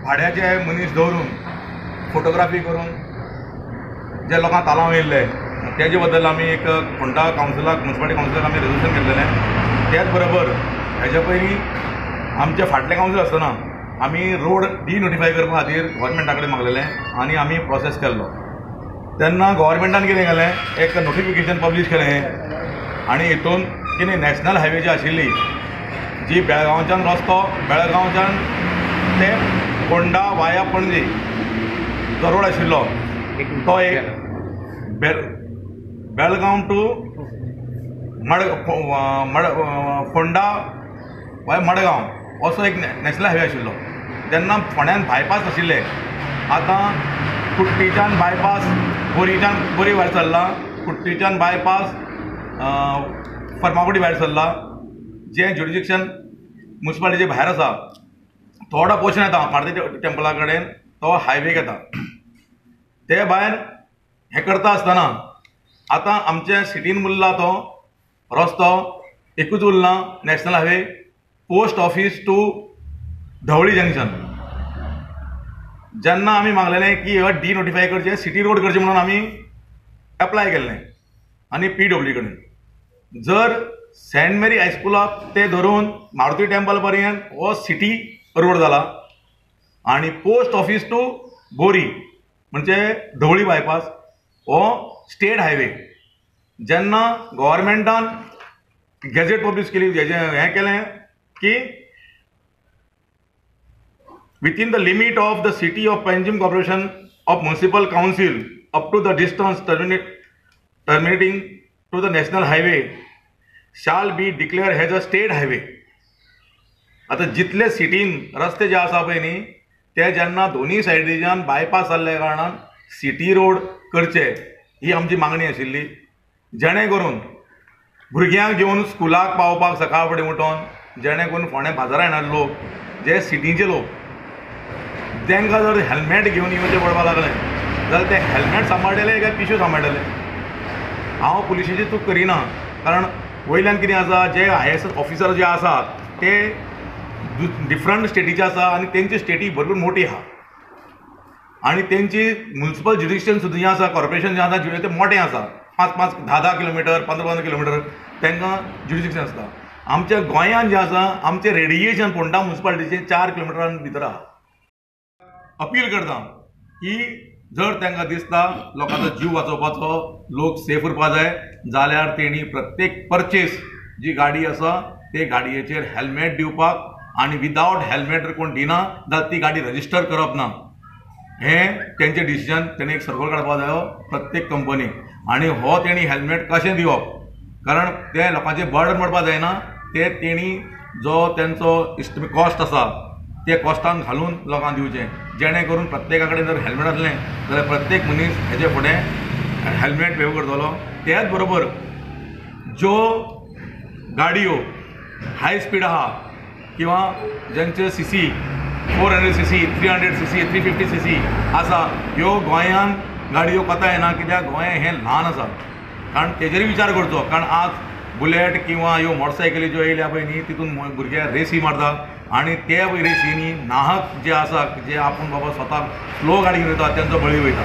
भाड्याचे मनीस दवरून फोटोग्राफी करून जे लोकांक तालांव येयल्ले तेजे बद्दल आमी एक फोंडा कावन्सिलाक, म्युनिसिपालिटी कावन्सिलाक आमी रेजोल्युशन केल्लेलें. त्याच बरोबर हेज्या पयलीं आमचे फाटले कावन्सील आसतना आमी रोड डिनोटिफाय करपा खातीर गव्हर्मेंटा कडेन मागलेलें आनी आमी प्रोसेस केल्लो. तेन्ना गव्हर्मेंटान कितें केलें, एक नोटिफिकेशन पब्लीश केलें आनी हितून कितें नॅशनल हायवे जी आशिल्ली जी बेळगांवच्यान रस्तो, बेळगांवच्यान ते फोंडा वाया पणजी जो रोड आशिल्लो तो एक बेळगांव टू फोंडा वाया मडगांव असो एक नॅशनल हायवे आशिल्लो. तेन्ना फोंड्यान बायपास नाशिल्ले. आतां कुट्टीच्यान बायपास, बोरीच्यान बोरी भायर सरला, कुट्टीच्यान बायपास फर्मागुडी भायर सरला, जें ज्युरिडिक्शन म्युनिसिपालिटीचे भायर आसा. थोडो पोर्शन येता मारुती टेम्पला कडेन तो हायवेक येता. ते भायर हें करता आसतना आतां आमच्या सिटीन उरला तो रस्तो एकूच उरला, national highway post office to Dhawali junction. जेन्ना आमी मागलेलें की हो डिनोटिफाय करचें, सिटी रोड करचें म्हणून आमी एप्लाय केल्लें आनी पी डब्ल्यू कडेन जर सेंट मेरी हायस्कुलाक ते धरून मारुती टेम्पल पर्यंत हो सिटी रोड जाला आनी पोस्ट ऑफिस टू बोरी म्हणजे ढवळी बायपास हो स्टेट हायवे. जेन्ना गव्हर्मेंटान गॅझेट पब्लीश केली, हेजें हें केलें की within the limit of the city of Panjim Corporation of Municipal Council up to the distance terminating to the national highway shall be declared as a state highway. आतां जितले सिटीन रस्ते जे आसा पळय न्ही ते जेन्ना दोनूय सायडीच्यान बायपास जाल्ल्या कारणान सिटी रोड करचे ही आमची मागणी आशिल्ली, जेणे करून भुरग्यांक घेवन स्कुलाक पावपाक सकाळ फुडें उठोन, जेणे करून फोंड्या बाजारान येणार लोक जे सिटीचे लोक तांकां जर हेल्मेट घेवन येवचें पडपाक लागलें जाल्यार ते हेल्मेट सांबाळटले काय पिशव्यो सांबाळटले? हांव पुलिशेची चूक करिना, कारण वयल्यान कितें आसा, जे I S officer जे आसात ते डिफरंट स्टेटीचे आसा आनी तेंची स्टेटी भरपूर मोठी आहा आनी तेंची म्युनिसिपल ज्युरिडिक्शन सुद्दां जें आसा, कॉर्पोरेशन जें आसा तें मोटें आसा, 5-5, 10-10 किलोमिटर, 15-15 किलोमिटर तांकां ज्युरिडिक्शन आसता. आमच्या गोंयांत जें आसा आमचें रेडिएशन फोंडा म्युनिसिपालिटीचें 4 किलोमिटरान भितर आहा. अपील करता की जर तांकां दिसता लोकांचो जीव वाचोवपाचो, लोक सेफ उरपा जाय जाल्यार तेणी प्रत्येक परचेस जी गाडी आसा ते गाडयेचेर हेल्मेट दिवपाक आनी विदावट हेल्मेट जर कोण दिना जाल्यार ती गाडी रजिस्टर करप ना, हें तेंचें डिसिजन. तेणी एक सर्कल काडपाक जायो प्रत्येक कंपनीक आनी हो तेणी हेल्मेट कशें दिवप, कारण ते लोकांचें बर्डन पडपाक जायना. ते तेणी जो तेंचो कॉस्ट आसा ते कॉस्टान घालून लोकांक दिवचें, जेणे करून प्रत्येका कडेन जर हेल्मेट आसलें जाल्यार प्रत्येक मनीस हेजे फुडें हेल्मेट वेव करतलो. त्याच बरोबर ज्यो गाडयो हाय स्पीड आहा किंवा जेंचे CC 400 CC, 300 CC, 350 CC आसा, ह्यो गोंयान गाडयो कोता येना, कित्याक गोंय हें ल्हान आसा. कारण तेजेरूय विचार करचो, कारण आज बुलेट किंवा ह्यो मोटरसायकली ज्यो येयल्या पळय न्ही तितून भुरगे रेसी मारता आनी ते रेसीनी नाहक जे आसा जे आपूण बाबा स्वता स्लो गाडी घेवन वयता तेंचो बळी वयता.